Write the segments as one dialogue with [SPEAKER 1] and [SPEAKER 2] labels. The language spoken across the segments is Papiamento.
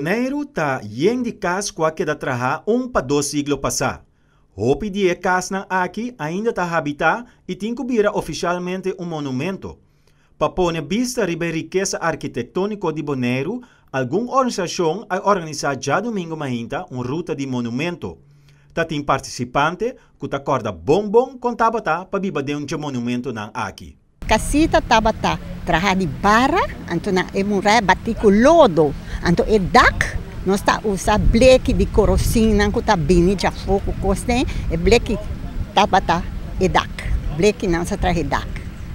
[SPEAKER 1] Boneiru ta yen di kas ku a keda trahá un pa dos siglo pasá. Hopi di e kasnan aki ainda ta habitá i tin ku bira ofishalmente un monumento. Pa pone bista riba e rikesa arkitektóniko di Boneiru, algun organisashon a organisá djadumingu mainta un ruta di monumento. Ta tin partisipante ku ta kòrda bon bon kon tabata pa biba den un dje monumentonan aki.
[SPEAKER 2] Casita tabata traha di bara, anto na e muraya bati cu lodo. Anto e dak nos ta usa bleki di corosinnan cu ta bini djafó cu cos den, e bleki tabata e dak. Blekinan sa traha e dak.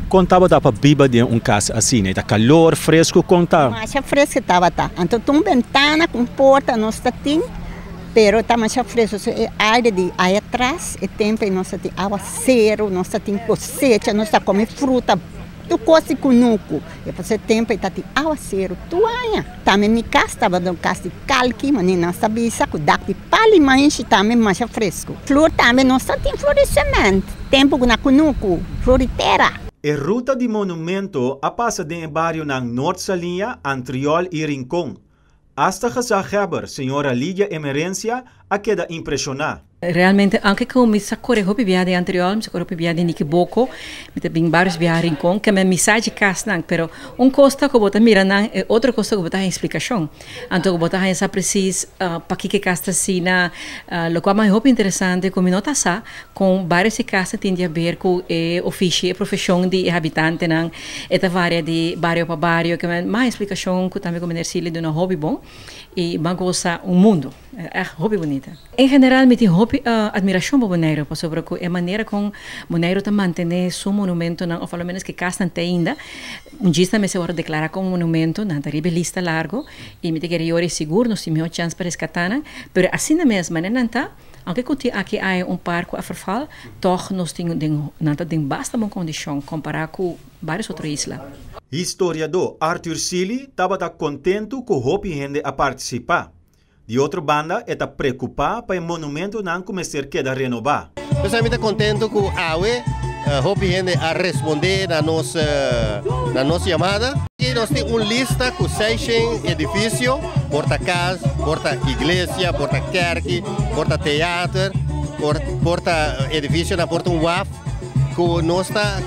[SPEAKER 1] Con tabata pa biba den un cas asina? E ta calor, fresco, con ta?
[SPEAKER 2] Masha fresco tabata. Anto tur un bentana cu un porta nos ta tin. Pero ta masha fresco, so e aire di aya tras e tempo ei nos ta tin awaceru, nos ta tin cosecha, nos ta come fruta, tur cos di cunucu. E pasobra e tempo ei ta tin awaceru tur aña. Tambe mi cas tabata un cas di calki, manera nan sa bisa, cu dak di pal i maishi tambe masha fresco. Flor tambe nos ta tin flor di cement, tempo cu na cunucu, flor di tera.
[SPEAKER 1] E ruta di monumento a pasa den e barionan Noord Saliña, Antriol i Rincon. Asta gezaghebber, señora Lydia Emerencia, a keda impreshoná.
[SPEAKER 3] Realmente, aunke ku mi sa kore hopi biaha den Antriol, mi sa kore hopi biaha den Nikiboko, mi ta bin barios biaha Rincon, ke mi sa dje kasnan, pero un kos ta ku bo ta mira nan, e otro kos ta ku bo ta haña splikashon. Anto ku bo ta haña sa presis pakiko e kas ta asina, lokual mas hopi interesante ku mi no ta sa kon barios di kasnan tin di haber ku e ofishi, e profeshon di e habitantenan, e ta varia di bario pa bario, ke men mas splikashon ku tambe ku Meneer Silly duna hopi bon i bo a gosa un mundu. Ègt hopi bunita. En general mi tin hopi admirashon pa Boneiru pasobra ku e manera kon Boneiru ta mantené su monumentonan òf alomenos ke kasnan te ainda un djis nan mester wòrdu deklará komo monumento, nan ta riba e lista largu i mi ta kere yora i sigur nos tin mihó chèns pa reskatá nan, pero asina mes manera nan ta aunke ku tin aki aya un par ku a ferval tòg nos tin den nan ta den basta bon kondishon kompará ku vários otro isla.
[SPEAKER 1] Historiadó Arthur Sealy tabata kontentu ku hopi hende a partisipá. Di otro banda e ta preokupá pa e monumentonan ku mester keda renobá.
[SPEAKER 4] P'esei mi ta kontentu ku awe hopi hende a respondé na nos na nos yamada. I nos tin un lista ku seishen edifisio, por ta kas, por ta iglesia, por ta kèrki, por ta teater, por por ta edifisionan, por ta un waf, ku nos ta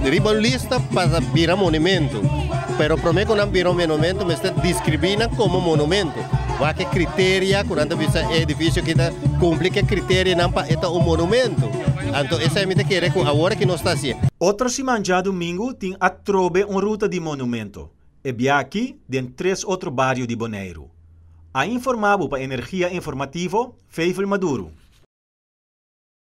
[SPEAKER 4] riba un lista pa bira monumento. Pero promé ku nan bira un monumento mester deskribí nan komo monumento. Wak e kriteria ku nan ta bisa e edifisio aki ta kumpli ku e kriterianan pa e ta un monumento. Anto esei mi ta kere ku awor aki nos ta hasié.
[SPEAKER 1] Otro siman djadumingu tin atrobe un ruta di monumento, e bia aki den tres otro bario di Boneiru. A informá bo pa Energia Informativo, Feivel Maduro.